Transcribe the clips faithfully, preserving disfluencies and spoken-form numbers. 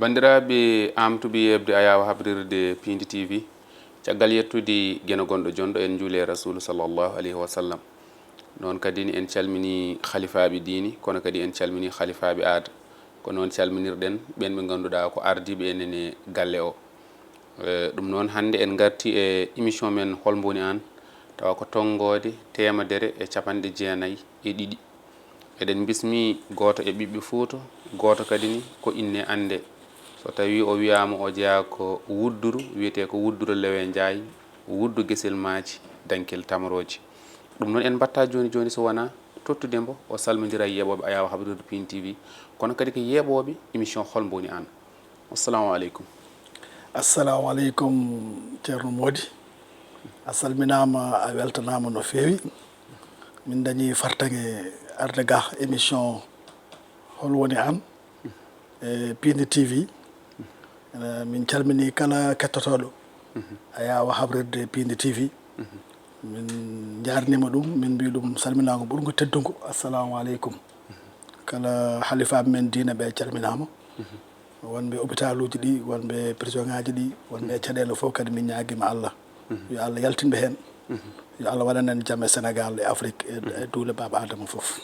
Banndiraaɓe, aamtuɓe yeeɓde ayaawo habrirde Piindi T V, caggal yettude Geno gonɗo jonɗo, en njuuli e Rasuulu sallallahu alayhi wa sallam. Noon kadi en calminii halifaaɓe diine, kono kadi en calminii halifaaɓe aada. Ko noon calminirɗen ɓeen ɓe ngannduɗaa ko ardiiɓe enen e galle o. Eh, ɗum noon, hannde en ngartii e émission men Hol Mbo Woni Aan, tawa ko tonngoode teemedere e capanɗe jeenayi e ɗiɗi. Eɗen mbismii gooto e ɓiɓɓe Fuuta, gooto kadi ni ko inne annde. So tawii o wiyaama o jeyaa ko Wudduru, wiyetee ko Wudduru Lewe Njaay, Wuddu Gesel Maaji, Dankel Tamarooji. Ɗum noon en mbaɗtaa jooni jooni so wonaa tottude mbo, o salmondira e yeeɓooɓe ayaawo habrirde Piindi T V, kono kadi ko yeeɓooɓe émission Hol Mbo Woni Aan. Assalamu aleykum. Assalamu aleykum, Ceerno Moodi. A salminaama, a weltanaama no feewi. Min dañi fartaŋe arde ga émission Hol Woni Aan e Piindi T V. Ene, min calminii kala kettotooɗo ayaawo habrirde Piindi T V. Min njaarniima ɗum, min mbii ɗum salminaango ɓurngo teddungo. Assalamu aleykum. Kala halifaaɓe men diine ɓe calminaama. Wonɓe hôpitaluuji ɗi, wonɓe prisonŋaaji ɗi, wonɓe e caɗeele fof kadi min ñaagiima Allah. Yo Allah yaltin ɓe heen. Yo Allah waɗan en jam e Senegaal, e Afrik, e, e duule Baaba Aadama fof.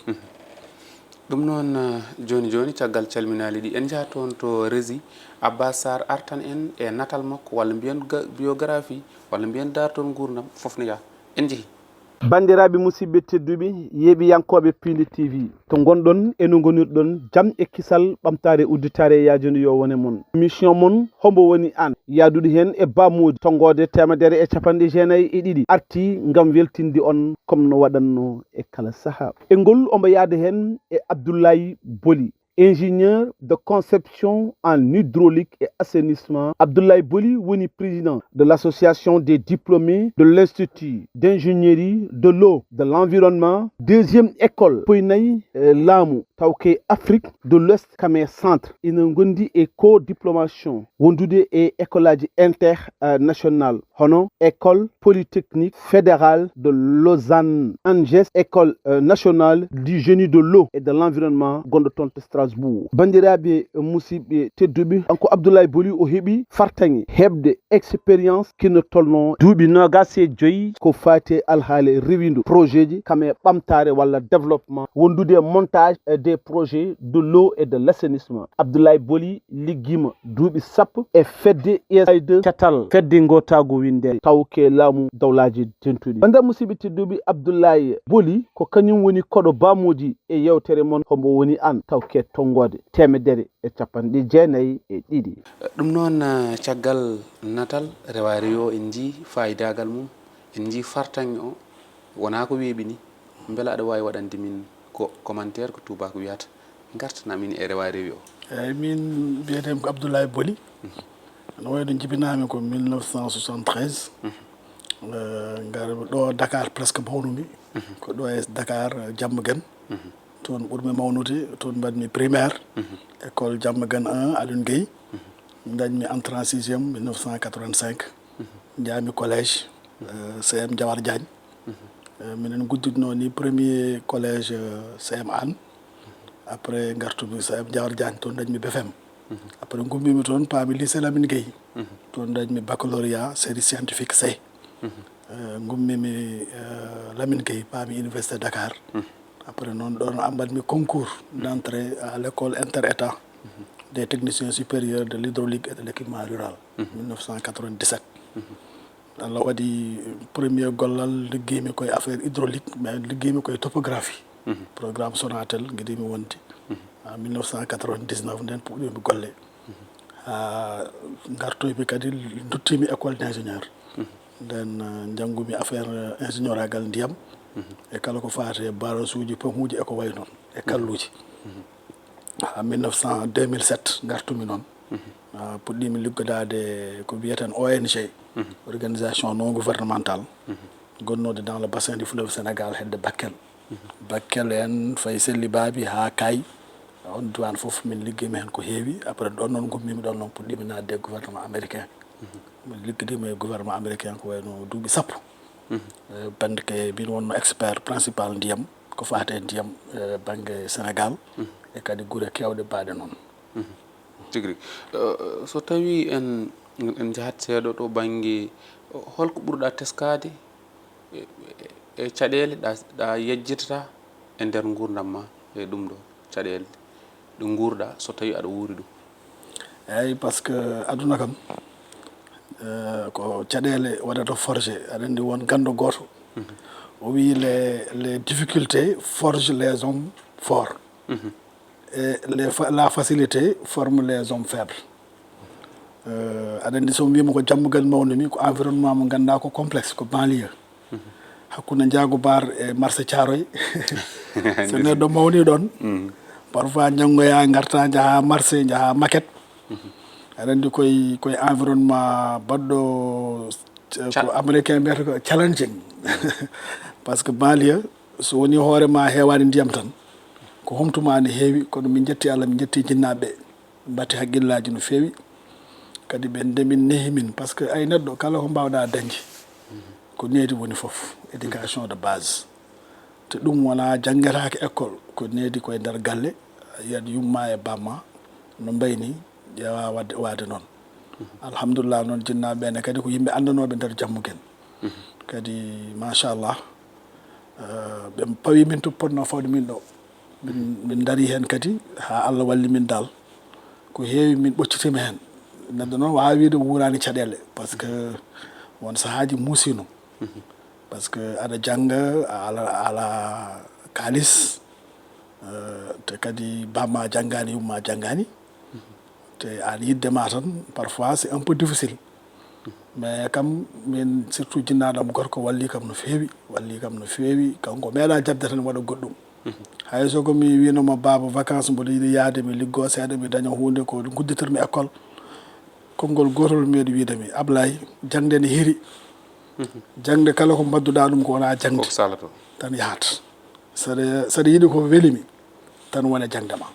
Ɗum noon, eh, jooni jooni, caggal calminaali ɗi, en njaha toon to Rési. Abbas Sarr artan en e natal makko, walla mbiyen ga-, biographie, walla mbiyen daartol nguurndam, fof ne yaha. En njehi. Banndiraaɓe musidɓe tedduɓe, yeeɓiyankooɓe Piindi T V, to ngonɗon e no ngonirɗon, jam e kisal, ɓamtaare, udditaare e yaajande yo wone mon. Émission mon, Hombo Woni Aan, yaaduɗo heen e Ba Moodi, tonngoode teemedere e capanɗe jeenayi e ɗiɗi, artii ngam weltinde on, comme no waɗatnoo e kala sahaa. E ngol, omo yaada heen e Abdoulaye Boli, ingénieur de conception en hydraulique et assainissement. Abdoulaye Boli woni président de l'association des diplômés de l'Institut d'ingénierie de l'eau de l'environnement, deuxième école poynay, eh, laamu tawke Afrique de l'Ouest kame centre. Ina ngondi e co-diplomation wondude e école aji internationale hono École Polytechnique Fédérale de Lausanne, ANGES, École, euh, Nationale du Génie de l'eau et de l'Environnement, gonɗo toon to Strasbourg. Banndiraaɓe, euh, musidɓe tedduɓe, kanko Abdoulaye Boli o heɓi fartaŋŋe heɓde expérience kino tolno duuɓi noogaas e joyi ko faati e alhaali rewindo projet ji, kam e ɓamtaare walla développement, wondude e montage, euh, des projets de l'eau et de l'assainissement. Abdoulaye Boli liggiima duuɓi sappo e fedde U S A I D, catal fedde ngootaagu winndere tawke laamu dawlaaji dentuɗi. Banndiraaɓe musidɓe tedduɓe, Abdoulaye Boli ko kañum woni koɗo Ba Moodi e yeewtere mon Hombo Woni Aan, tawke tonngoode teemedere e capanɗe jeenayi e ɗiɗi. Ɗum noon, caggal natal rewa rewi o, en njii faayidaagal mum, en njii fartaŋŋe o, wonaa ko weeɓi ni. Mbela aɗa waawi waɗande min ko commentaire, ko tuubaako wiyata, ngartana min e rewa rewi o? Eeyi, min mbiyetee ko Abdoulaye Boli. No wayi ɗum jibinaami ko mille neuf cent soixante-treize. Eh, ngar ɗo Dakar presque mawnumi. Ko ɗo e Dakar, eh, Diamaguène. Toon ɓurmi mawnude, toon mbaɗmi primaire. École Diamaguène un, Alioune Guèye. Dañmi entrée en sixième mille neuf cent quatre-vingt-cinq. Njaami collège, eh, C M Diawar Diagne. Eh, minen ngudditnoo ni premier collège, eh, C M Hann. Après ngartumi C M Diawar Diagne, toon dañmi B F M. Après ngummimi toon, paami lycée Lamine Guèye. Toon dañmi baccalauréat série scientifique C. Eh, ngummimi, eh, Lamine Guèye, paami Université Dakar. Après noon ɗoon mbaɗmi concours d'entrée à l'école inter-état des techniciens supérieurs de l'hydraulique et de l'équipement rural, mille neuf cent quatre-vingt-dix-sept. Allah waɗi premier gollal liggeymi koye affaire hydraulique, mais liggeymi koye topographie. Programme Sonatel ngiɗimi wonde. En mille neuf cent quatre-vingt-dix-neuf nden puɗɗimi golle. Haa ngartoymi kadi, duttimi école d'ingénieur. Nden, eh, njanngumi affaire, eh, ingénieur agal ndiyam. E kala ko faati e barrage uji, pompes uji e ko wayi noon, e kalluuji. Haa mille neuf cent, deux mille sept ngartumi noon. Ah, puɗɗimi liggodaade ko wiyeten O N G, organisation non gouvernementale, gonnoode dans le bassin du fleuve Sénégal, hedde Bakel. Bakel en, fayi Selli Baabi haa Kay. On diiwaan fof min liggeymi heen ko heewi. Après ɗoon noon ngummimi ɗoon noon puɗɗimi naatde e gouvernement américain. Min liggodiima e gouvernement américain ko wayno duuɓi sappo. Eh, bannde ke min wonno expert principal ndiyam, ko faati e ndiyam, eh, bannge Sénégal, e kadi gure keewɗe baaɗe noon. Tigi rigi. Eh, so tawii en, en njahat seeɗa to bannge, eh, holko ɓurɗa teskaade e, e, e caɗeele ɗa, ɗa yejjitata e nder nguurndam ma e ɗum ɗo caɗeele ɗe nguurɗa so tawii aɗa wuuri ɗum? Eeyi, parce que aduna kam, eh, ko caɗeele waɗata forgé. Aɗa anndi won ganndo gooto, o wii les, les difficultés forgent les hommes forts. Et les fa- la facilité forme les hommes faibles. Eh, aɗa anndi so mi wiima ko Jammugal mawnumi, ko environnement mo ngannduɗaa ko complexe, ko banlieue. Hakkunde Njaago Baar e marché Thiaroye. So neɗɗo mawni ɗon, parfois njanngoya, ngarta, njaha marché, njaha maquette. Aɗa anndi koye, koye environnement baɗɗo, eh, ko américain mbiyata ko challenging. Parce que banlieue, so woni hoore ma heewaani ndiyam tan, ko homtuma ne heewi, kono min njetti Allah, min njetti jinnaaɓe ɓe. Mbaɗti haqqillaaji no feewi. Kadi ɓe ndemin nehi min, parce que ay neɗɗo kala ko mbaawɗa dañde, ko needi woni fof, éducation de base. Te ɗum wona janngetaake école, ko needi koye nder galle, a yiyat yumma e bamma no mbayni, ƴeewa waɗde, waade noon. Alhamdulillah, noon jinnaaɓe ɓe ne kadi ko yimɓe anndanooɓe nder Jammugal. Kadi, machallah, eh, ɓe pawi min to potnoo fawde min ɗo. Min, min ndarii heen kadi haa Allah walli min daal. Ko heewi min ɓoccitiima heen. Neɗɗo noon waawaa wiyde wuuraani caɗeele, parce que won sahaaji muusiino. Parce que aɗa jannga, a ala, a alaa kaalis, eh, te kadi bamma janngaani, yumma janngaani. Te aan yiɗde ma tan, parfois c'est un peu difficile. Mais kam, min surtout jinnaaɗo am gorko walli kam no feewi, walli kam no feewi. Kanko meeɗa jaɓde tan waɗa goɗɗum. Hay so ko mi wiino mo, "Baaba, vacances mboɗo yiɗi yahde, mi liggoo seeɗa, mi daña huunde ko ngudditirmi école." Konngol gootol meeɗi wiyde mi, "Ablaye, jaŋde ne hiiri. Jaŋde kala ko mbaɗduɗa ɗum ko wona jaŋde." Koko salato. Tan yahat. Saɗa, saɗa yiɗi ko weli mi, tan wona jaŋde ma.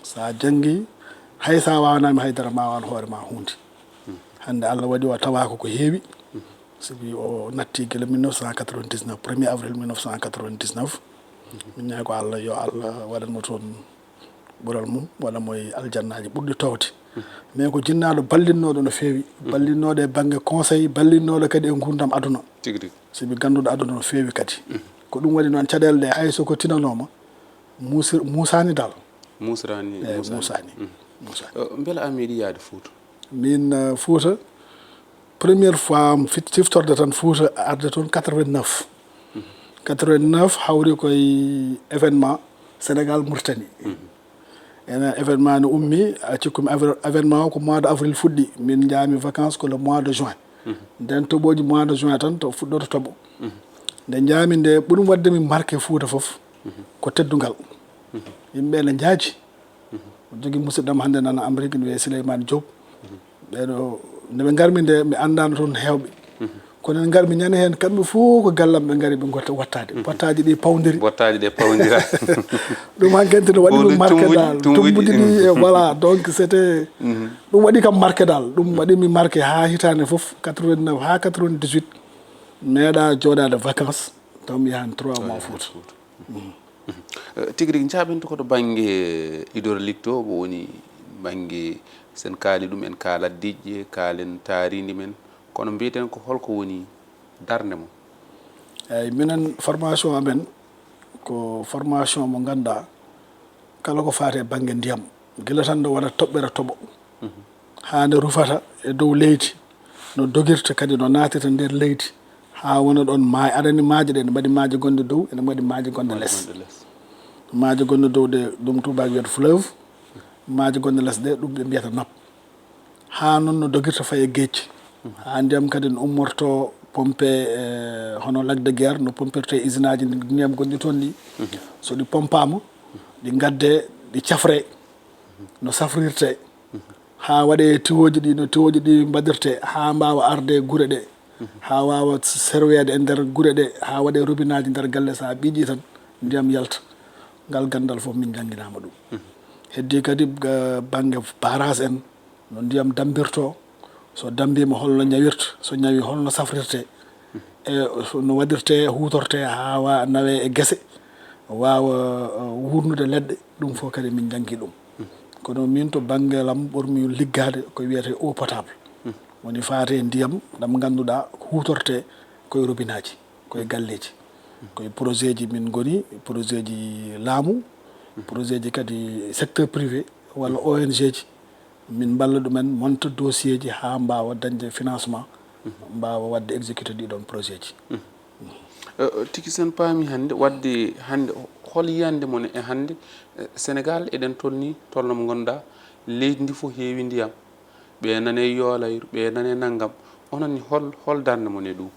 Sa janngi, hay sa waawanaama hay dara, ma waawan hoore ma huunde. Hannde Allah waɗi o tawaaka ko heewi. Sabi o natti gila mille neuf cent quatre-vingt-dix-neuf, premier avril mille neuf cent quatre-vingt-dix-neuf. Min ñaagoo Allah yo Allah waɗan mo toon ɓural mum, waɗa mo e aljannaaji ɓurɗi toowde. Mais ko jinnaaɗo ballinnooɗo no feewi, ballinnooɗo e bannge conseil, ballinnooɗo kadi e nguurndam aduna. Tigi rigi. Sabi gannduɗo aduna no feewi kadi. Ko ɗum waɗi noon caɗeele ɗe, hay so ko tinanooma, muusir-, muusaani dal. Muusiraani, eeyi, muusaani. Muusaani. Muusaani. Eh, mbela a meeɗi yahde Fuuta? Min, eh, Fuuta, première fois am fit-, siftorde tan Fuuta arde toon quatre-vingt-neuf. Quatre-vingt-neuf hawri koye événement Sénégal Mauritanie. Ene événement ne ummi, a cikkumi avril, événement o ko mois de avril fuɗɗi. Min njaami vacances ko le mois de juin. Nden toɓooji mois de juin tan to fuɗɗoto toɓo. Nde njaami nde, ɓuri waɗde mi marqué Fuuta fof, ko teddungal. Yimɓe ene njaaji. O jogi musidɗo am hannde nana Amérique, ne wiyee Souleymane Diop. Ɓeɗo, nde ɓe ngarmi nde, mi anndaano toon heewɓe. Kono en ngarmi ñande heen, kamɓe fof ko gallam ɓe ngari, ɓe ngotta wattaade. Bottaaji ɗi pawdiri. Bottaaji ɗe pawdira. Ɗum hankkadi no waɗi ɗum marqué dal. Tumbuji ɗi, e voilà. Donc c'était, ɗum waɗi kam marqué dal. Ɗum waɗi mi marqué haa hitaande fof, quatre-vingt-neuf haa quatre-vingt-dix-huit. Meeɗa jooɗaade vacances, taw mi yahan trois mois Fuuta. Eh, tigi rigi, njaaɓen to ko to bannge hydraulique to, ko woni bannge, sen kaali ɗum, en kaalat diƴƴe, kaalen taariindi men, kono mbiyeten ko holko woni darnde mon? Eeyi, minen formation amen ko formation mo ngannduɗaa kala ko faati e bannge ndiyam, gila tan nde wona toɓɓere toɓo, haa nde rufata e dow leydi, no dogirta kadi, no naatirta nder leydi, haa wona ɗon maaje. Aɗa anndi maaje ɗe, ene mbaɗi maaje gonɗe dow, ene mbaɗi maaje gonɗe les. Maaje gonɗe dow ɗe, ɗum tubaak wiyata fleuve, maaje gonɗe les ɗe, ɗum ɓe mbiyata nappe. Haa noon no dogirta fayi e geej. Haa ndiyam kadi no ummorto pompe, eh, hono lac de Guiers, no pompirte usinaaji ndi-, ndiyam gonɗi toon ɗi. So ɗi pompaama, ɗi ngadde, ɗi cafre, no safrirte. Haa waɗe tiwooji ɗi, no tiwooji ɗi mbaɗirte, haa mbaawa arde gure ɗe. Haa waawa serweede e nder gure ɗe, haa waɗe robinaaji nder galle, so a ɓiiƴii tan, ndiyam yalta. Ngal ganndal fof min njannginaama ɗum. Heddii kadi, eh, bannge barrage en, no ndiyam dammbirtoo, so dammbiima holno ñawirta, so ñawii holno safrirtee, e so no waɗirtee, huutortee haa wa-, nawee e gese, waawa, eh, wuurnude leɗɗe, ɗum fof kadi min njanngi ɗum. Kono min to bannge lam ɓurmi liggaade ko wiyetee eau potable. Woni faate ndiyam ɗam ngannduɗaa huutortee koye robinaaji, koye galleeji, koye projet ji min ngoni, projet ji laamu, projet ji kadi secteur privé walla O N G ji. Min mballa ɗumen monta dossier ji haa mbaawa dañde financement, mbaawa waɗde exécuté ɗiɗon projet ji. Eh, tigi sen paami hannde, waɗde hannde, hol yiyannde mon e hannde, eh, Sénégal eɗen tolni tolno mo ngannduɗaa leydi ndi fof heewi ndiyam, ɓe nane yoolayru, ɓe nane nanngam, onon ni hol, hol darnde mon e ɗum?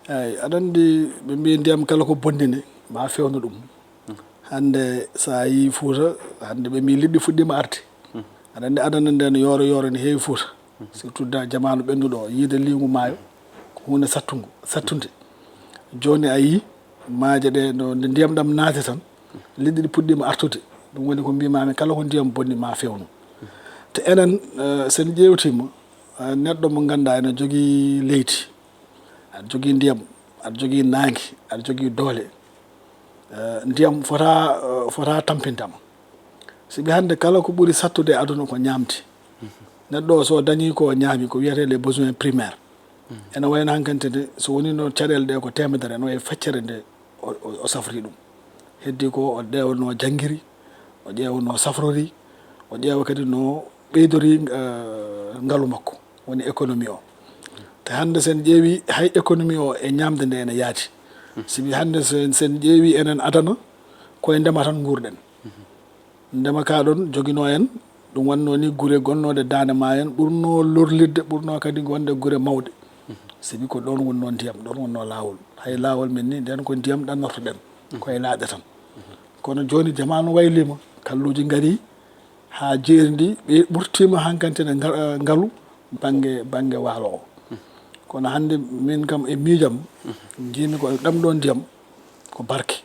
Eeyi, aɗa anndi ɓe mbiyi ndiyam kala ko bonɗini ma fewnu ɗum. Hannde so a yii Fuuta, hannde ɓe mbiyi liɗɗi fuɗɗiima arde. Aɗa anndi adana nde no yooro yooro ne heewi Fuuta, surtout da jamaanu ɓennuɗo o, yiide liingu maayo ko huunde sattungo sattunde. Jooni a yii maaje ɗe no nde ndiyam ɗam naati tan, liɗɗi ɗi puɗɗiima artude. Ɗum woni ko mbiimaami kala ko ndiyam bonni ma fewnu. Te enen, eh, so en ƴeewtiima, eh, neɗɗo mo ngannduɗaa ene jogii leydi, aɗa jogii ndiyam, aɗa jogii naange, aɗa jogii doole. Eh, ndiyam fota, eh, fota tampintama. Sibi hannde kala ko ɓuri sattude e aduna ko ñaamde. Neɗɗo o so dañii ko o ñaami ko wiyetee les besoins primaires. Ene wayno hankante nde so wonino caɗeele ɗe ko temedere ene wayi feccere nde o, o, o safri ɗum. Heddi ko o ƴeewanoo janngiri, o ƴeewanoo safrori, o ƴeewa kadi no ɓeydori, eh, ngalu makko, woni économie o. Te hannde sen ƴeewi hay économie o e ñaamde nde ene yaadi. Sibi hannde sen, sen ƴeewi enen adana, koye ndema tan nguurɗen. Ndema ka ɗon joginoo en, ɗum wannoo ni gure gonnooɗe daande ma en, ɓurnoo lorlirde, ɓurnoo kadi wonde gure mawɗe. Sibi ko ɗon wonnoo ndiyam, ɗon wonnoo laawol. Hay laawol men ni, nden ko ndiyam ɗannortoɗen, koye laaɗe tan. Kono jooni jamaanu wayliima, kalluuji ngarii, haa jeeri ndi, ɓe ɓurtiima hankante ne nga-, ngalu bannge, bannge waalo o. Kono hannde min kam e miijam, njiimi ko ɗam ɗo ndiyam ko barke.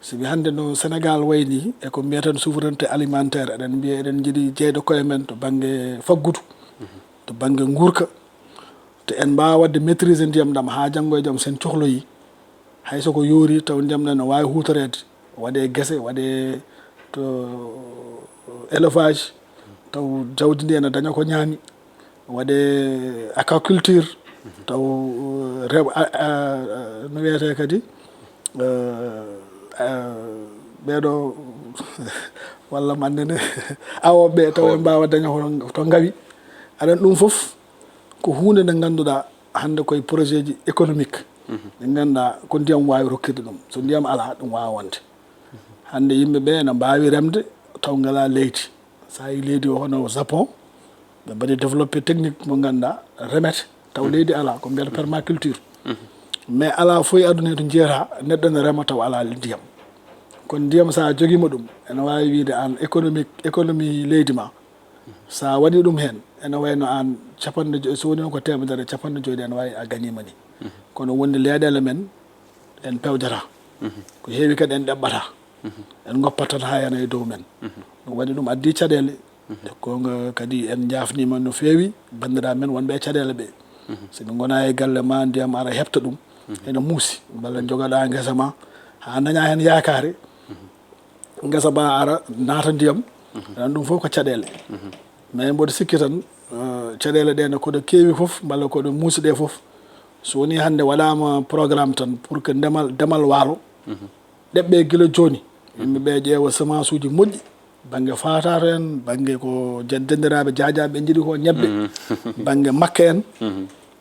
Sibi hannde no Sénégal wayni e ko mbiyaten souveraineté alimentaire, eɗen mbiya eɗen njiɗi jeyde koye men to bannge faggudu, to bannge nguurka. Te en mbaawa waɗde maîtrise ndiyam ɗam haa janngo e jam sen cohloyi. Hay so ko yoori taw ndiyam ɗam no waawi huutoreede, waɗee gese, waɗee to élevage, taw jawdi ndi ene daña ko ñaami. Waɗee aquaculture, taw, eh, rew-, a, a, a, no wiyetee kadi, eh, eh, ɓeeɗo walla mannde nde awooɓe ɓe taw en mbaawa daña ko to ngawi. Aɗan ɗum fof ko huunde nde ngannduɗaa hannde koye projet ji économique ɗi ngannduɗaa ko ndiyam waawi rokkirde ɗum. So ndiyam alaa, ɗum waawaa wonde. Hannde yimɓe ɓe ene mbaawi remde taw ngalaa leydi. So a yii leydi o hono Japon, ɓe mbaɗi développé technique mo ngannduɗaa remete taw leydi alaa, ko mbiyata permaculture. Mais alaa fof e aduna he to njiyataa neɗɗo ene rema taw alaa ndiyam. Kono ndiyam so a jogiima ɗum, ene waawi wiyde aan économique, économie leydi ma, so a waɗii ɗum heen, ene wayno aan capanɗe jo-, so wonii ko teemedere, capanɗe joyyi ene waawi a gañiima ni. Kono wonde leyɗeele men, en pewjataa. Ko heewi kadi en ɗeɓɓataa. En ngoppat tan haa yana e dow men. Ɗum waɗi ɗum addi caɗeele. E ko nga kadi en njaafniima no feewi banndiraaɓe men wonɓe e caɗeele ɓe. So ɓe ngonaa e galle ma, ndiyam ara heɓta ɗum. Ene muusi. Mballa jogaɗaa ngesa ma, haa dañaa heen yaakaare. Ngesa ba ara naata ndiyam. Aɗa anndi ɗum fof ko caɗeele. Mais mboɗo sikki tan, eh, caɗeele ɗe ne koɗo keewi fof, mballa koɗo muusi ɗe fof. So wonii hannde waɗaama programme tan pour que ndemal, demal waalo, ɗeɓɓe gila jooni. Yimɓe ɓe ƴeewa semence uji moƴƴi, bannge faatato en, bannge ko jan-, denndiraaɓe jaajaaɓe ɓe njiɗi ko, ñebbe, bannge makke en,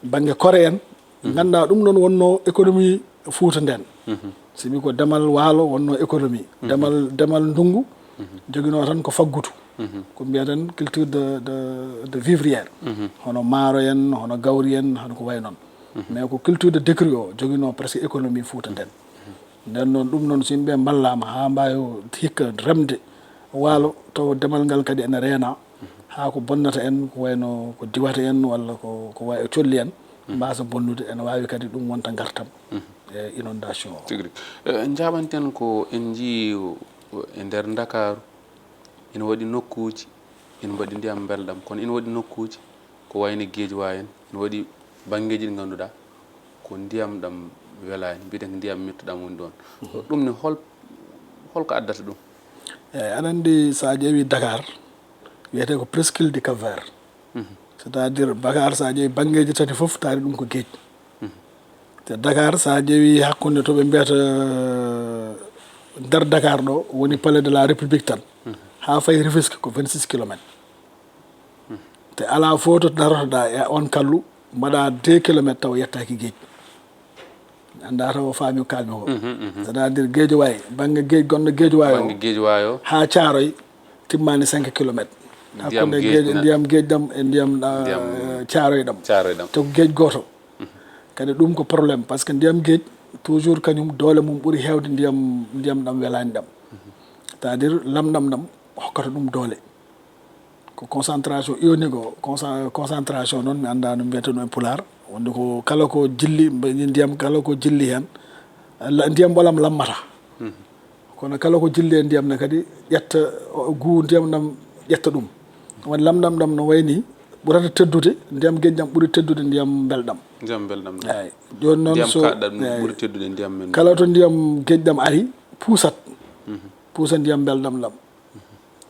bannge kore en. Ngannduɗaa ɗum ɗon wonnoo économie Fuuta nden. Sibi ko demal waalo wonnoo économie. Demal, demal ndunngu joginoo tan ko faggudu. Ko mbiyaten culture de, de, de vivrière. Hono maaro en, hono gawri en, hono ko wayi noon. Mais ko culture de décrue o joginoo presque économie Fuuta nden. Nden noon, ɗum noon, so yimɓe mballaama haa mbaawi hikka remde waalo, taw demal ngal kadi ene reena, haa ko bonnata en, ko wayno ko diwata en, walla ko, ko wayi colli en, mbaasa bonnude, ene waawi kadi ɗum wonta ngartam e inondation o. Tigi rigi. Eh, njaaɓanten ko en njii e nder Ndakaaru, ene waɗi nokkuuji, ene mbaɗi ndiyam mbelɗam, kono ene waɗi nokkuuji, ko wayno Geejuwaa en, ene waɗi banngeeji ɗi ngannduɗaa ko ndiyam ɗam welaani, mbiyeten ko ndiyam mettuɗam woni ɗoon. Ɗum ne hol, holko addata ɗum? Eeyi, aɗa anndi so a ƴeewii Dakar, wiyetee ko presqu'île du Cap Vert. C'est-à-dire, Dakar, so a ƴeewi banngeeji tati fof, taari ɗum ko geej. Te Dakar, so a ƴeewi hakkunde to ɓe mbiyata, eh, nder Dakar ɗo, woni Palais de la République tan, haa fayi Rufisque ko vingt-six kilomètres. Te alaa fof to darotoɗaa e on kallu, mbaɗa deux kilomètres taw yettaaki geej. Anndaa taw o faami ko kaalmi ko. C'est-à-dire Guédiawaye, bannge geej gonɗo Guédiawaye o, Bannge Guédiawaye o. Haa Thiaroye timmaani cinq kilomètres. Ndiyam Hakkunde geej geej, na- ndiyam geej ɗam e ndiyam, ah, Ndiyam eh, Thiaroye ɗam. Thiaroye ɗam. Te ko geej gooto. Kadi ɗum ko problème, parce que ndiyam geej, toujours kañum doole mum ɓuri heewde ndiyam, ndiyam ɗam welaani ɗam. C'est-à-dire lamɗam ɗam hokkata ɗum doole. Ko concentration ionique o, consa-, concentration noon mi anndaa no mbiyata ɗum e Pulaar. Wonde ko kala ko jilli, mbe-, ndiyam kala ko jilli heen, la-, ndiyam ɓolam lammata. Kono kala ko jilli e ndiyam ne kadi ƴetta, o, guu ndiyam ɗam ƴetta ɗum. Woni lamɗam ɗam no wayi ni ɓurata teddude, ndiyam geej ɗam ɓuri teddude ndiyam mbelɗam. Ndiyam mbelɗam ɗam. Eeyi. Jooni noon Ndiyam so, kaaɗɗam ɗum eeyi. Ɓuri teddude ndiyam men. Kala to ndiyam geej ɗam ari, puusat. Puusa ndiyam mbelɗam ɗam.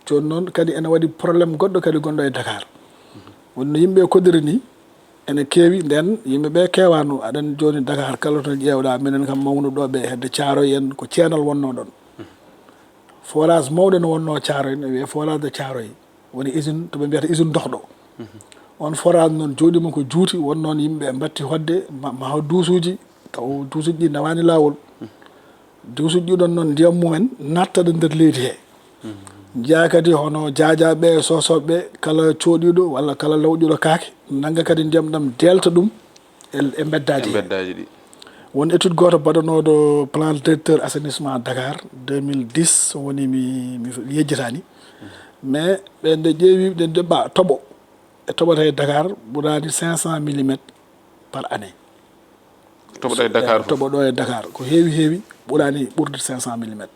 Jooni noon kadi ene waɗi problème goɗɗo kadi gonɗo e Dakar. Woni no yimɓe koɗiri ni, ene keewi, nden yimɓe ɓe keewaano. Aɗa anndi jooni Dakar kala to ƴeewɗa, minen kam mawnuɗo ɓe hedde Thiaroye en ko ceenal wonnoo ɗon. Forage mawɗo no wonnoo Thiaroye, ne wiyee forage de Thiaroye, woni usine, to ɓe mbiyata usine Dohɗo. On forage noon jooɗiima ko juuti, won noon yimɓe mbatti hoɗde ma, ma duusuuji, taw duusuuji ɗi nawaani laawol. Duusuuji ɗi ɗon noon ndiyam mumen nattata nder leydi he. Njiyaa kadi hono jaajaaɓe, soosooɓe, kala cooɗiiɗo walla kala lawƴuɗo kaake, nannga kadi ndiyam ɗam deelta ɗum e, e mbeddaaji E he. mbeddaaji ɗi. Won étude gooto baɗanooɗo plan directeur assainissement Dakar deux mille dix, woni mi, mi yejjitaani. Mais ɓe nde ƴeewi, ɓe nde ɓa toɓo, e toɓata e Dakar ɓuraani cinq cents millimètres par année. Toɓo ɗo e Dakar Eh, fof. Toɓo ɗo e Dakar. Ko heewi heewi ɓuraani ɓurde cinq cents millimètres.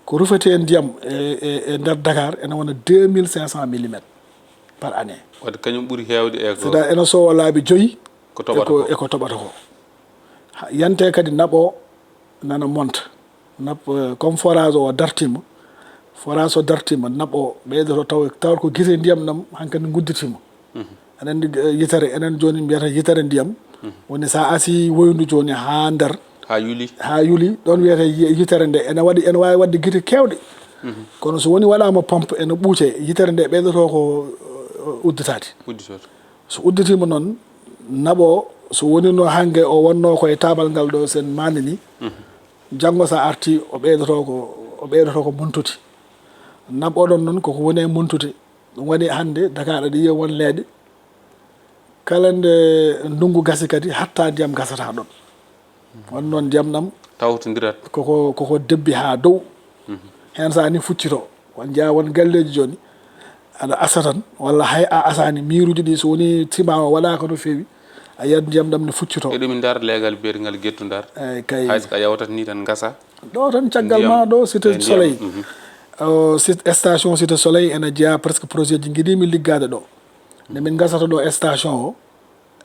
Ko rufetee ndiyam e, e, e nder Dakar ene wona deux mille cinq cents millimètres par année. Wadde kañum ɓuri heewde e ko C'est-à-dire ene sowa laabi joyi Ko toɓata e ko, ko. E ko toɓata ko. Ha, yante kadi naɓo nana monta. Naɓ, eh, comme forage o dartima, forage o dartima, naɓo ɓeydoto taw, tawat ko gite ndiyam ɗam hankadi ngudditima. Aɗa anndi, eh, yitere, enen jooni mbiyata yitere ndiyam. Woni sa asi woyndu jooni haa nder. Haa yuli. Haa yuli, ɗon wiyete yi-, yitere nde ene waɗi, ene waawi waɗde gite keewɗe. Kono so woni waɗaama pompe ene ɓuuce, yitere nde ɓeydoto ko, eh, udditaade. Udditoto. So udditiima noon, naɓo, so wonino hannge o wonnoo ko e taabal ngal ɗo sen maani ni, janngo so arti o ɓeydoto ko, o ɓeydoto ko montude. Naɓo ɗon noon koko woni e montude. Ɗum waɗi hannde Dakar aɗa yiya won leeɗe, kala nde ndunngu gasi kadi hatta ndiyam gasata ɗon. Won noon ndiyam ɗam Tawtondirat. Koko, koko debbi haa dow. Heen so a ni fuccito. Won njeyaa won galleeji jooni, aɗa asa tan, walla hay a asaani, miiruuji ɗi so woni ciment o waɗaaka no feewi, a yiyat ndiyam ɗam ne fuccito. Eɗum ndar leegal beetingal gettu ndar. Eey, kay. Hay so a yawtat ni tan ngasa. Ɗo tan caggal Ndiyam. Ma ɗo Cité E, ndiyam. Soleil. Mhm. O, sit-, station Cité Soleil ene jeyaa presque projet ji ngiɗiimi liggaade ɗo. Nde min ngasata ɗo station o,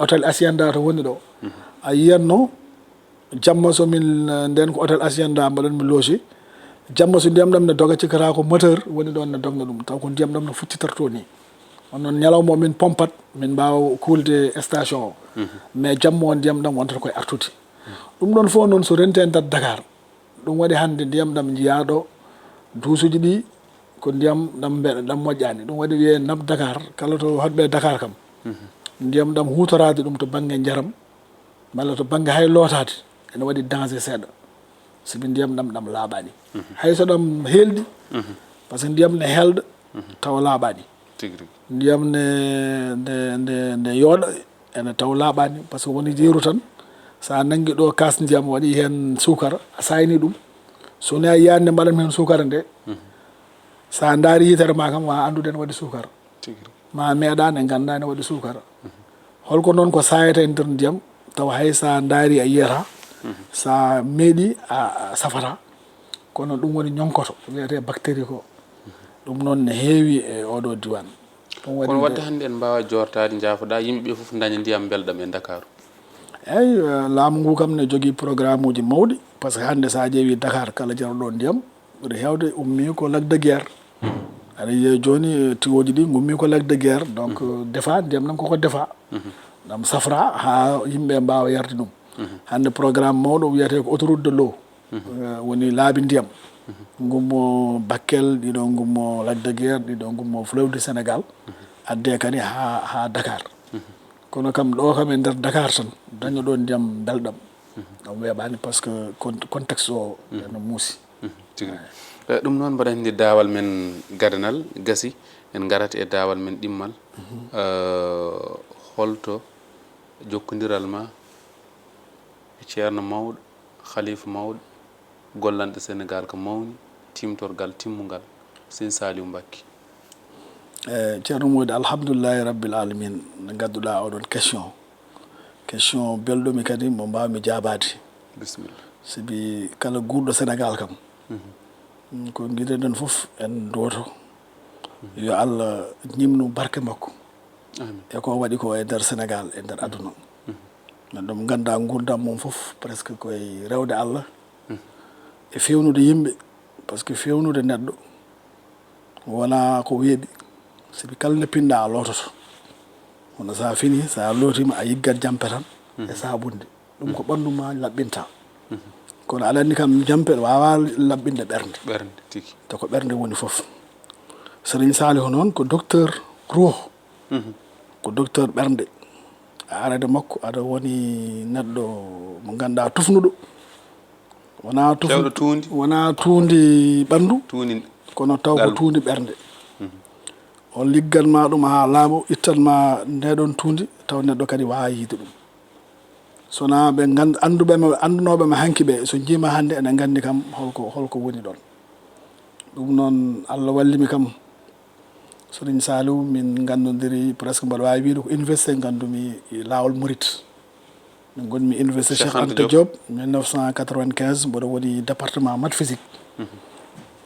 hôtel Hacienda to woni ɗo. A yiyatno jamma so min, eh, nden ko hôtel Hacienda mbaɗanmi loger. Jamma so ndiyam ɗam ne doga, cikkata ko moteur woni ɗon ne dogna ɗum. Taw ko ndiyam ɗam no fuccitorto ni. On noon ñalawma o min pompat, min mbaawa kuulde station o. Mais jamma o ndiyam ɗam wontata koye artude. Ɗum ɗon fof noon so rente nder Dakar. Ɗum waɗi hannde ndiyam ɗam njiyaa ɗo, duusuuji ɗi ko ndiyam ɗam mbe-, ɗam moƴƴaani. Ɗum waɗi wiyee nab Dakar, kala to hoɗɓe Dakar kam. Ndiyam ɗam huutoraade ɗum to bannge njaram, malla to bannge hay lootaade, ene waɗi danger seeɗa. Sibi ndiyam ɗam, ɗam laaɓaani. Hay so ɗam heelɗi, par ce que ndiyam ne heelɗa, tawa laaɓaani. Tigi rigi. Ndiyam ne, nde, nde, nde yooɗa, ene taw laaɓaani, par ce que woni jeeru tan. So a nanngi ɗo kaas ndiyam, waɗi heen suukara, a saayni ɗum. So woni a yiyaani nde mbaɗan heen suukara nde, so a ndaari yitere ma kam, wa anndude ene waɗi suukara. Tigi rigi. Ma meeɗa nde ngannda ene waɗi suukara. Holko noon ko saayata e nder ndiyam, tawa hay so a ndaari a yiyata, so a meeɗi a, a safata. Kono ɗum woni ñonkoto, wiyetee bactérie ko. Ɗum noon ne heewi e oɗo diwan. Ɗum waɗi Kono nde wadde hannde en mbaawa joortaade, njaafoɗaa, yimɓe ɓe fof ndaña ndiyam mbelɗam e Ndakaaru. Eeyi, eh, laamu ngu kam ne jogii programme uji mawɗi, par ce que hannde so a ƴeewi Dakar, kala jarooɗo ndiyam, ɓuri heewde ummii ko Lac de Guiers. Aɗa yiya jooni, tiwooji ɗi ngummi ko Lac de Guiers, donc defa ndiyam ɗam koko defa. Ɗam safra haa yimɓe mbaawa yarde ɗum. Hannde programme mawɗo wiyetee ko autoroute de l'eau. Eh, woni laabi ndiyam. Ngummo Bakel, ɗiɗo ngummo Lac de Guiers, ɗiɗo ngummo Fleuve du Sénégal. Addee kadi haa, haa Dakar. Kono kam ɗo kam e nder Dakar tan, daño ɗo ndiyam belɗam. Ɗum weeɓaani parce que con-, contexte o eno muusi. Tigi rigi. Eh, ɗum noon mbaɗa anndi daawal men gadanal gasi, en ngarat e daawal men ɗimmal. Eh, holto jokkondiral ma e ceerno mawɗo, khalifa mawɗo, gollanɗo Senegaal ko mawni, timtorgal timmungal, Sëñ Saliou Mbacké? Eh, ceerno Moodi, alhamdulillahi rabbil alamin, nde ngadduɗaa oɗon question. Question belɗo mi kadi mo mbaawmi jaabaade. Bisimilla. Sabi kala guurɗo Senegaal kam, mm, ko ngiɗen fof en duwoto. Yo Allah ñimnu barke makko. Amiin. E ko waɗi ko e nder Senegaal, e nder aduna. Neɗɗo mo ngannduɗaa nguurndam mum fof presque koye rewde Allah e feewnude yimɓe, parce que feewnude neɗɗo wonaa ko weeɓi, sabi kala nde pinɗaa a loototo. Kono so a fini, so a lootiima, a yiggat jampe tan e saabunde. Ɗum ko ɓanndu ma laɓɓinta. Kono aɗa anndi kam jampe waawaa laɓɓinde ɓernde. Ɓernde tigi. Te ko ɓernde woni fof. Serigne Saliou noon ko docteur ruuh. Ko docteur ɓernde. A arade makko, aɗa woni neɗɗo mo ngannduɗaa tufnuɗo. Wonaa tufnu-, Cewɗo tuundi. Wonaa tuundi ɓanndu, Tuundi kono taw ko ngal. Tuundi ɓernde. O liggan ma ɗum haa laaɓo, ittan ma ndeɗon tuundi, taw neɗɗo kadi waawaa yiide ɗum. So wonaa ɓe ngand-, annduɓe ma, anndunooɓe ma hanki ɓe, so njiima hannde ene nganndi kam holko, holko woni ɗon. Ɗum noon, Allah walli mi kam. Serigne Saliou, min nganndondiri presque, mbaɗa waawi wiyde ko université nganndumi e laawol Murit. Min ngonmi université Cheikh Cheikh Anta Anta Diop. Diop, mille neuf cent quatre-vingt-quinze, mboɗo woni département maths physique.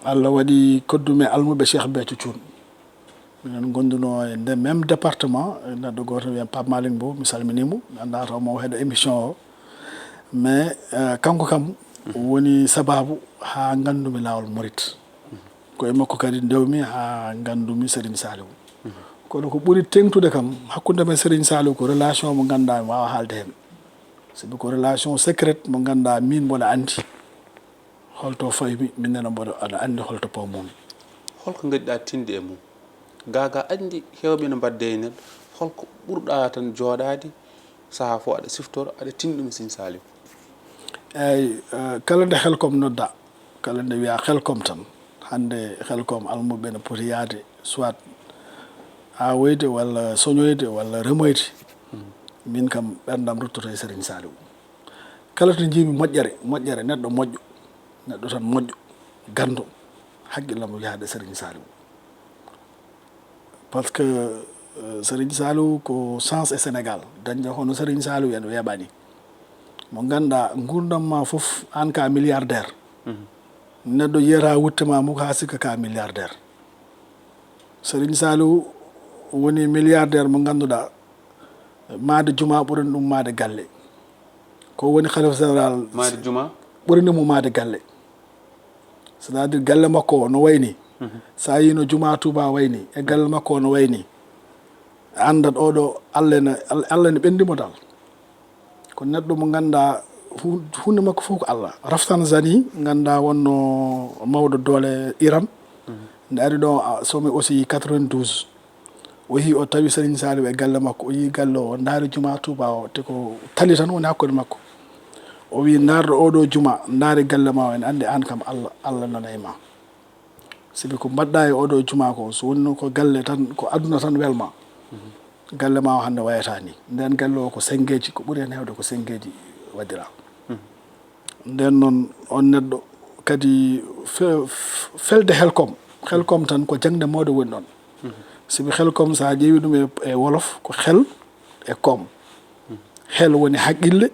Allah waɗi koddumi e almuɓe Cheikh Béthio Thioune. Minen ngondunoo e nde même département, e neɗɗo gooto wiyee Pape Malick Mbow, mi salminii mo, mi anndaa taw mo heɗo émission o. Mais, eh, kanko kam woni sabaabu haa nganndumi laawol Murit. Ko e makko kadi ndewmi haa nganndumi Serigne Saliou. Kono ko ɓuri teeŋtude kam hakkunde men Serigne Saliou ko relation mo ngannduɗaa mi waawaa haalde heen. Sabi ko relation secrète mo ngannduɗaa miin mboɗo anndi holto fawmi, miin nene mboɗo aɗa anndi holto pawmomi. Holko ngaɗiɗaa tinde e mum? Gaa gaa anndi heewɓe no mbaɗde e neɗɗo. Holko ɓurɗaa tan jooɗaade sahaa fof aɗa siftoro, aɗa tinɗum Serigne Saliou? Eeyi, eh, kala nde Helcom nodda, kala nde wiyaa Helcom tan, hannde Helcom almuɓe ne poti yahde soit awoyde walla soñoyde walla remoyde. Min kam ɓerndam ruttoto e Serigne Saliou. Kala to njiimi moƴƴere, moƴƴere, neɗɗo moƴƴo, neɗɗo tan moƴƴo, ganndo, hakkillam yahde Serigne Saliou. Parce que, euh, Serigne Saliou ko chance e Sénégal. Dañde hono Serigne Saliou en weeɓani. Mo ngannduɗaa nguurndam ma fof, aan ka milliardaire. Neɗɗo yiyata wutte ma mukk haa sikka ka milliardaire. Serigne Saliou woni milliardaire mo ngannduɗaa, maade juma ɓurani ɗum maade galle. Ko woni khalifa général Maade juma? Ɓurani mo maade galle. C'est-à-dire galle makko o no wayni. So a yii no juma Touba wayni, e galle makko o no wayni. A anndat oɗo Allah ne, Allah ne ɓendi mo dal. Ko neɗɗo mo ngannduɗaa hu-, huunde makko fof ko Allah. Rafsanjani, ngannduɗaa wonno mawɗo doole Iran. Nde ari ɗo, a, sommet aussi quatre-vingt-douze. O yii, o tawi Serigne Saliou e galle makko. O yii galle o, o ndaari juma Touba o, te ko tali tan woni hakkunde makko. O wii, "Ndaarɗo oɗo juma, ndaari galle ma o, en anndi aan kam Allah, Allah nana e ma." Sabi ko mbaɗɗa e oɗo juma ko, so wonno ko galle tan, ko aduna tan welma. Galle ma o hannde wayata ni. Nden galle o ko senngeeji, ko ɓuri heen heewde ko senngeeji waɗira. Nden noon, on neɗɗo kadi fe-, f-, felde Helcom. Helcom tan ko jaŋde mawɗo woni ɗon. Sabi Helcom, so a ƴeewi ɗum e, e wolof, ko hel e koom. Hel woni haqqille,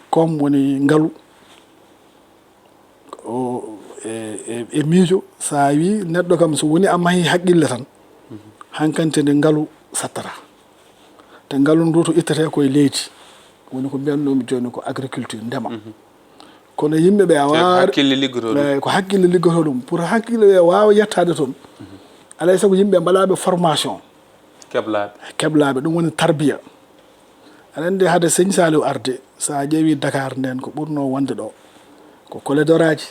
koom woni ngalu. O, e, e, e miijo, so a wii neɗɗo kam, so woni a mahi haqqille tan, hankkante nde ngalu sattata. Te ngalu ndu to ittetee koye leydi, woni ko mbiyanɗomi jooni ko agriculture, ndema. Kono yimɓe ɓe a Te ko waawa hakkille liggoto ɗum. Ɓe, ko hakkille liggoto ɗum. Pour hakkille ɓe waawa yettaade toon, Alay sago yimɓe mbaɗaaɓe formation, keblaaɓe keblaaɓe, ɗum woni tarbiya. Aɗa anndi hade Sëñ Saliou arde, so a ƴeewi Dakar nden, ko ɓurnoo wonde ɗo ko koledoraaji,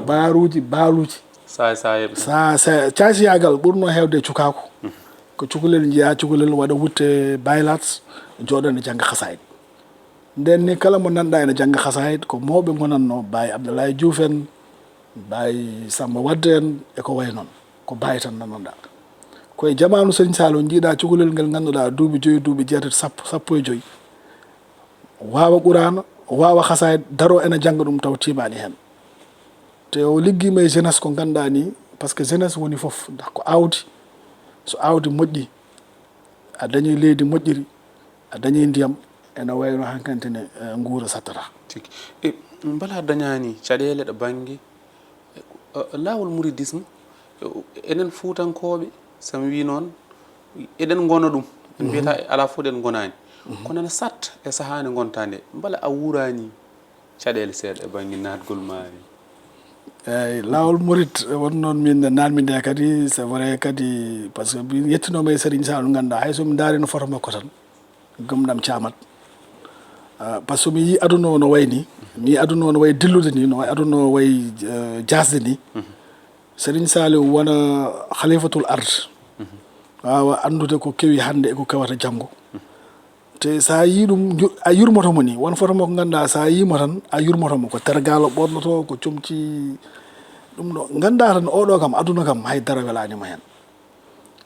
baaruuji, baaluuji. Saay saayeeɓe tan. Sa sa caasiyaagal ɓurnoo heewde e cukaaku. Ko cukalel njiyaa, cukalel waɗa wutte baylaat, jooɗoo ene jannga xasaayid. Nden ni kala mo nanɗaa ene jannga xasaayid ko mawɓe ngonatnoo, Baay Abdoulaye Diouf en, Baay Samba Wade en e ko wayi noon. Ko Baay tan nananɗaa. Ko e jamaanu Sëñ Saliou njiiɗaa cukalel ngel ngannduɗaa duuɓi joyi, duuɓi jeetati, sappo, sappo e joyi, waawa Quraana, waawa xasaayid, daroo ene jannga ɗum taw tiimaani heen. Te o liggiima e jeunesse ko ngannduɗaa ni, parce que jeunesse woni fof, ndax ko aawdi, so aawdi moƴƴi, a dañi leydi moƴƴiri, a dañi ndiyam, ene wayno hankantene, eh, nguura sattata. Tigi. E, mbela dañaani caɗeele ɗo bannge, e, e, laawol mouridisme, e, enen Fuutankooɓe, so mi wii noon, eɗen ngona ɗum. En mbiyata alaa fof ɗen ngonaani. Kono ene satta e sahaa nde ngontaa nde, mbela a wuuraani caɗeele seeɗa e bannge naatgol maari? Eeyi, laawol murit won noon min nanmi nde kadi, c'est vrai kadi, parce que mi yettinooma e Serigne Saliou, ngannduɗaa hay so mi ndaari no foto makko tan, gomɗam caamat. Ah, parce que mi yii aduna o no wayi ni, mi yii aduna o no wayi dillude ni, no wayi aduna o wayi, eh, jaasde ni. Serigne Saliou wona khalifatul ard, waawa anndude ko kewi hannde e ko kewata janngo. Te so a yii ɗum, nju-, a yurmoto mo ni. Won foto mo ko ngannduɗaa, so a yii mo tan, a yurmoto mo. Ko tergal o ɓornoto, ko comci ɗum ɗo. Ngannduɗaa tan, oɗo kam, aduna kam, hay dara welaani mo heen.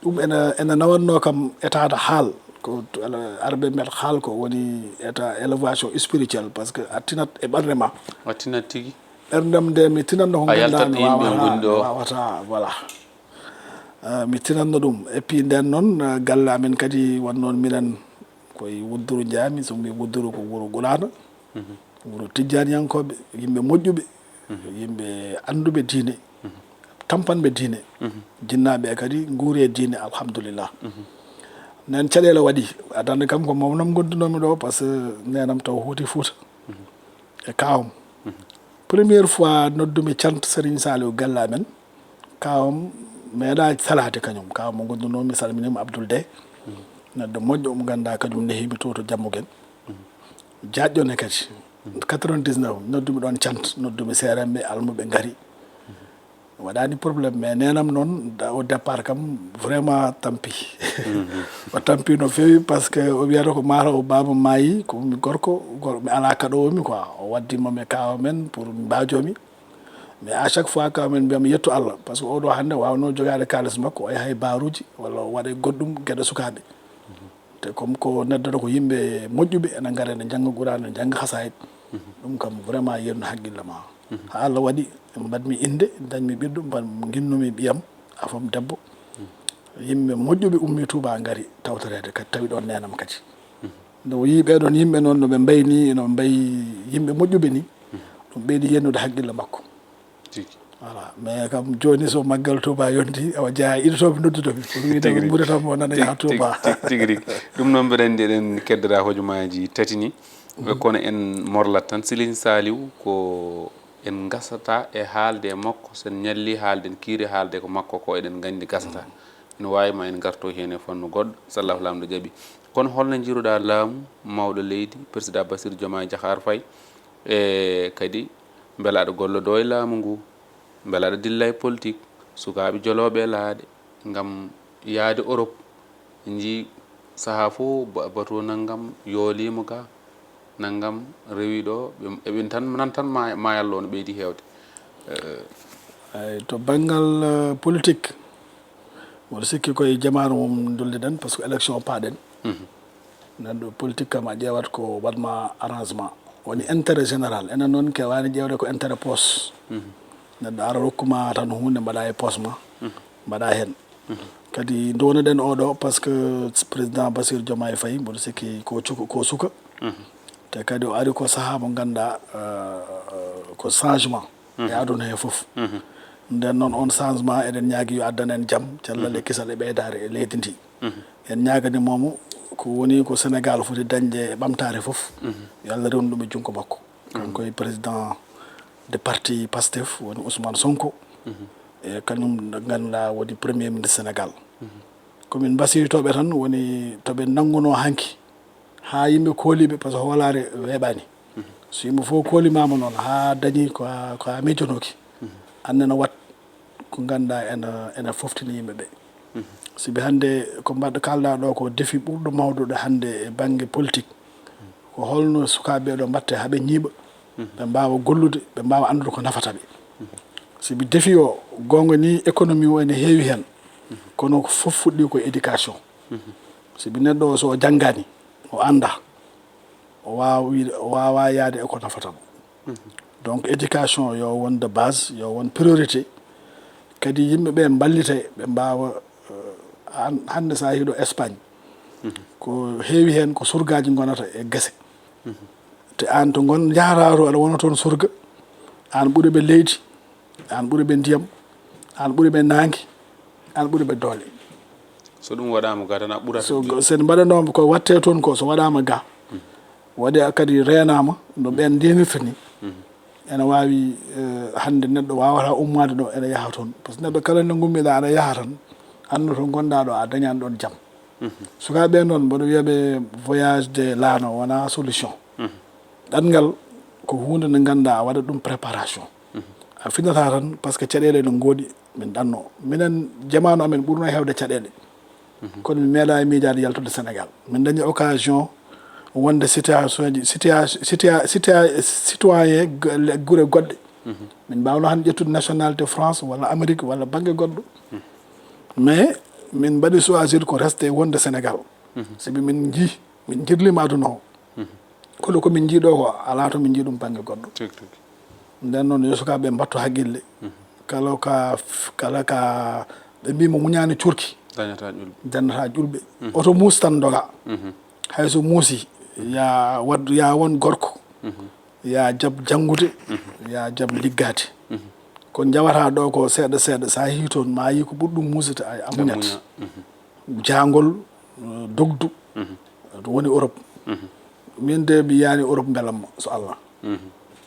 Ɗum ene, ene nawatnoo kam état de haal. Ko to-, ala-, arɓe mbiyata haal ko woni état élévation spirituelle, parce que a tinat e ɓernde ma. A tinat tigi. Ɓerndam nde mi tinatno ko A yaltat ngannduɗaa mi e yimɓe waawata, ngonɗi ɗo. mi waawata, voilà. Ah, mi tinatno ɗum. Et puis nden noon, ah, galle amen kadi won noon minen koye Wudduru njaami, so mi Wudduru ko wuro Gulaana, wuro tijjaaniyankooɓe, yimɓe moƴƴuɓe, yimɓe annduɓe diine, tampanɓe diine, jinnaaɓe kadi nguuri e diine, alhamdulillah. Nden caɗeele waɗi, adannde kam ko mawnam ngondunomi ɗo, parce que nenam taw huuti Fuuta e kaawam. Première fois noddumi cant Serigne Saliou galle amen, kaawam meeɗa salaade kañum. Kaawam mo ngondunomi, salminima Abdoul De. Neɗɗo moƴƴo mo ngannduɗaa kañum nehimi to, to Jammugen. Jaajɗo ne kadi. Quatre-vingt-dix-neuf noddumi ɗon cant, noddumi seeremɓe, almuɓe ngari. Waɗaani problème, mais nenam noon, da-, au départ kam, vraiment tampi. O tampi no feewi, parce que o wiyata ko mataw baaba maayi, ko mi gorko, gor-, mi alaa kaɗoowo mi quoi. O waddima mi kaawa men pour mi mbaajomi. Mais à chaque fois kaawa men mbiyam yettu Allah, parce que oɗo hannde waawno jogaade kaalis makko, o yaha e baaruuji, walla o waɗa e goɗɗum, geɗe sukaaɓe. Te comme ko neddata ko yimɓe moƴƴuɓe, ene ngara ene njannga Qur'an, ene njannga xasaayid. Ɗum kam vraiment yetnu haqqille ma. Haa Allah waɗi mbaɗmi innde, dañmi ɓiɗɗo, mbaɗ-, nginnumi ɓiyam, afam debbo. Yimɓe moƴƴuɓe ummi Touba ngari tawtoreede kadi, tawi ɗon nenam kadi. Nde o yii ɓee ɗon yimɓe noon no ɓe mbayi ni, no ɓe mbayi yimɓe moƴƴuɓe ni, ɗum ɓeydi yennude haqqille makko. Tigi. Voilà, mais kam jooni so maggal Touba yonti, awa jeyaa iɗotooɓe noddude mi. Ko wiide Tigi mi rigi. ɓurata mo nana yaha Touba. Tigi rigi. Ɗum noon mbeɗa anndi eɗen keddora hojomaaji tati ni. Kono en morlat tan. Serigne Saliou ko en ngasata e haalde e makko, so en ñalli haalde, en kiiri haalde ko makko ko eɗen nganndi gasata. Ene waawi ma en ngarto heen e fannu goɗɗo, so Allahu Laamɗo jaɓi. Kono holno njiiruɗaa laamu mawɗo leydi, Président Bassirou Diomaye Diakhar Faye? E kadi, mbela aɗa gollodoo e laamu ngu? Mbela aɗa dilla e politik? Sukaaɓe jolooɓe e laaɗe ngam yahde Europe, njii sahaa fof ba-, bato nanngam yooliima ga, nanngam rewi ɗo, ɓe, eɓe tan, nan tan ma-, maayallo no ɓeydi heewde. Eh, Eyi, to banngal, eh, politik, mboɗo sikki koye jamaanu mum ndolliɗen, parce que élection paaɗen. Neɗɗo politique kam a ƴeewat ko waɗma arrangement. Woni intérêt général. Enen noon kewaani ƴeewde ko intérêt poche. Neɗɗo ara rokkuma tan huunde mbaɗa e poche ma, mbaɗa heen. Kadi ndonoɗen oɗo, parce que président Bassirou Diomaye Faye, mboɗo sikki ko cuka, ko suka. Te kadi o ari ko sahaa mo ngannduɗaa, eh, ko changement e aduna he fof. Nden noon on changement eɗen ñaagi yo addan en jam, cellal e kisal e ɓeydaare e leydi ndi. En ñaaganimoomo ko woni ko Sénégal foti dañde e ɓamtaare fof, yo Allah rewnu ɗum e junngo makko. Kanko e président de parti Pastef woni Ousmane Sonko. e kañum ɗo ngannduɗaa woni premier ministre Sénégal. Ko min mbasiyotooɓe tan woni to ɓe nanngunoo hanki haa yimɓe kooliiɓe, par ce que hoolaare weeɓaani. So yimɓe fof koolimaama noon haa dañi ko a, ko a miijonooki, annene wat ko ngannduɗaa ena, ena foftini yimɓe ɓe. Sibi hannde ko mbaɗ-, kaalɗaa ɗo ko défi ɓurɗo mawɗo ɗo hannde e bannge politique. Ko holno sukaaɓe ɓe ɗo mbatte haa ɓe ñiiɓa, ɓe mbaawa gollude, ɓe mbaawa anndude ko nafata ɓe. Sibi défi o, goonga ni, économie o ene heewi heen, kono ko fof fuɗɗi ko éducation. Sibi neɗɗo o, so o janngaani, o anndaa, o waawa wiide, o waawaa yahde e ko nafata mo. Donc, éducation yo won de base, yo won priorité. Kadi yimɓe ɓe mballitee, ɓe mbaawa, eh, han-, hannde so a yehii ɗo Espagne, ko heewi heen ko surgaaji ngonata e gese. Te aan to ngon-, njahataa to, aɗa wona toon surga, aan ɓuri ɓe leydi, aan ɓuri ɓe ndiyam, aan ɓuri ɓe naange, aan ɓuri ɓe doole. So ɗum waɗaama ga tan, a ɓurata So ɗum. go-, so en mbaɗanooma ko waɗtee toon ko, so waɗaama ga, waɗi a kadi reenaama no ɓeen ndenirta ni, ene waawi, eh, hannde neɗɗo waawata ummaade ɗo, ene yaha toon. Par ce que neɗɗo kala nde ngummiɗaa, aɗa yaha tan, anndu to ngonɗaa ɗo, a dañan ɗoon jam. Sukaaɓe noon, mboɗo wiya ɓe voyage de laano wonaa solution. Ɗanngal ko huunde nde ngannduɗaa a waɗat ɗum préparation. A finnataa tan, par ce que caɗeele ene ngoodi, min ɗanno. Minen, jamaanu amen ɓurno heewde caɗeele. Kono mi meeɗaa e miijaade yaltude Sénégal. Min dañi occasion wonde situation ji, situa-, situa-, situa-, citoyen g-, le-, gure goɗɗe. Min mbaawno han ƴettude nationalité France walla Amérique walla bannge goɗɗo. Mais min mbaɗi choisir ko reste wonde Sénégal. Sabi min njii, min njirliima aduna o. Kono ko min njii ɗo ko alaa to min njii ɗum bannge goɗɗo. Tigi, tigi. Nden noon, yo sukaaɓe mbattu haqqille. Kala ka, kala ka ɓe mbii mo muñaani cuurki, Dañata ƴulɓe. Dañata ƴulɓe. Oto muus tan doga. Hay so muusi, ya wad, ya won gorko. Ya jab janngude, ya jab liggaade. Ko njawata ɗo ko seeɗa seeɗa, so a yehii toon, ma a yii ko ɓuri ɗum muusde, a, a muñat. Muña. Jaangol, eh, dogdu, to woni Europe. Min de mi yaani Europe mbelamma, so Allah.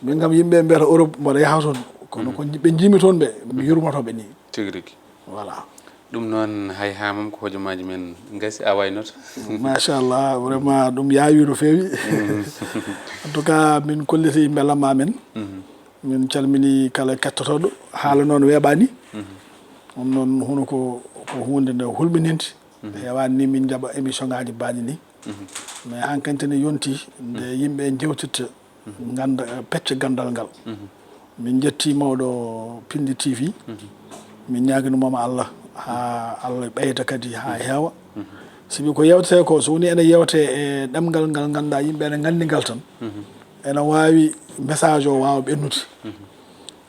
Min kam yimɓe mbiyata Europe mboɗo yaha toon, kono ko ɓe njiimi toon ɓe, mi yurmoto ɓe ni. Tigi rigi. Voilà. Ɗum noon hay haa mam ko hojomaaji men ngasi a waynoto. Machallah, vraiment ɗum yaawi no feewi. En tout cas, min kolliti mbelamma men. Min calmini kala kettotooɗo. Haala noon weeɓaani. Ɗum noon, hono ko, ko huunde nde hulɓininde. Heewaani ni min njaɓa émission ngaaji baaɗi ni. Mais hankante ne yonti nde yimɓe njewtirta ngannda, pecce ganndal ngal. Min njetti mawɗo Pindi T V. Min ñaaginoo mo Allah haa Allah ɓeyda kadi haa heewa. Sibi ko yewtete ko, so woni ene yewte e ɗemngal ngal ngannduɗaa yimɓe ene nganndi ngal tan, ene waawi message o waawa ɓennude.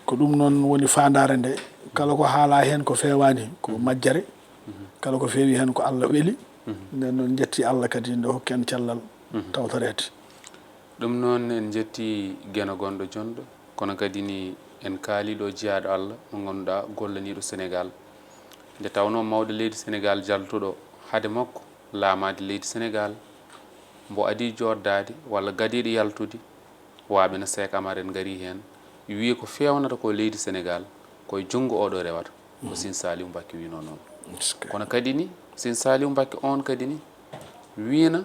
Ko ɗum noon woni faandaare nde, kala ko haalaa heen ko feewaani ko majjere, kala ko feewi heen ko Allah weli. Nden noon njetti Allah kadi nde hokki en cellal tawtoreede. Ɗum noon en njetti Geno gonɗo jonɗo, kono kadi ni en kaali ɗo jiyaaɗo Allah mo ngannduɗaa gollaniiɗo Sénégal. Nde tawnoo mawɗo leydi Sénégal jaltuɗo hade makko laamaade leydi Sénégal, mbo adii jooɗdaade walla gadiiɗo yaltude, waaɓe no Seek Amar en ngarii heen, wiyi ko feewnata ko leydi Sénégal, ko e junngo oɗo rewata. Ko Sine Saliou Mbacké wiynoo noon. Kono kadi ni, Sine Saliou Mbacké oon kadi ni, wiyna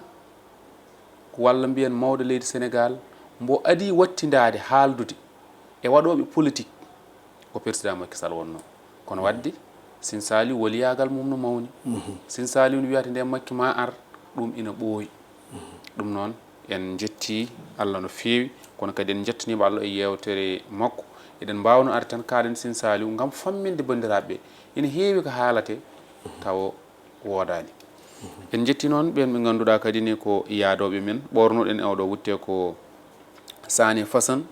walla mbiyen mawɗo leydi Sénégal, mbo adii wattindaade haaldude e waɗooɓe politique, ko président Macky Sall wonnoo. Kono waɗde, Sine Saliou woliyaagal mum no mawni. Sine Saliou no wiyata nde Macky ma ar, ɗum ina ɓooyi. Ɗum noon, en njetti Allah no feewi, kono kadi en njettaniima Allah e yeewtere makko. Eɗen mbaawno arde tan kaalen Sine Saliou ngam famminde banndiraaɓe ɓe. Ina heewi ko haalate, tawa woodaani. En njetti noon ɓeen ɓe ngannduɗaa kadi ni ko yaadooɓe men, ɓoornuɗen e oɗo wutte ko Sani Fasan,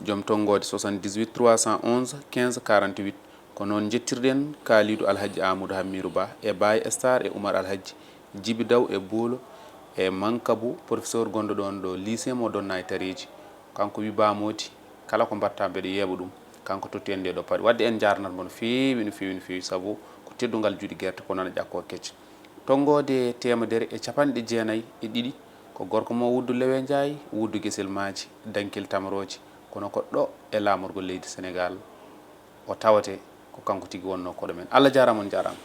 joom tonngoode soixante-dix-huit trois cent onze quinze quarante-huit. Ko noon njettirɗen Kalidou Alhaji Amadou Hammirou Ba e Baye Star e Oumar Alhaji Djiby Daw e Boolo e Mankabu, professeur gonɗo ɗoon ɗo lycée mo Donna e Tareji. Kanko wi Ba Mody, kala ko mbaɗta mbeɗa yeeɓa ɗum. Kanko totti en nde ɗo paɗe. Waɗde en njaarnat mo no feewi, no feewi, no feewi, sabu ko teddungal juuɗe gerte, ko nana ƴakkoo kecce. Tonngoode teemedere e capanɗe jeenayi e ɗiɗi, ko gorko mo Wuddu Lewe Njaay, Wuddu Gesel Maaji, Dankil Tamrooje, kono ko ɗo e laamorgol leydi Senegaal o tawetee. ko kanko tigi wonnoo koɗo men. Allah jaaraama, on jaaraama.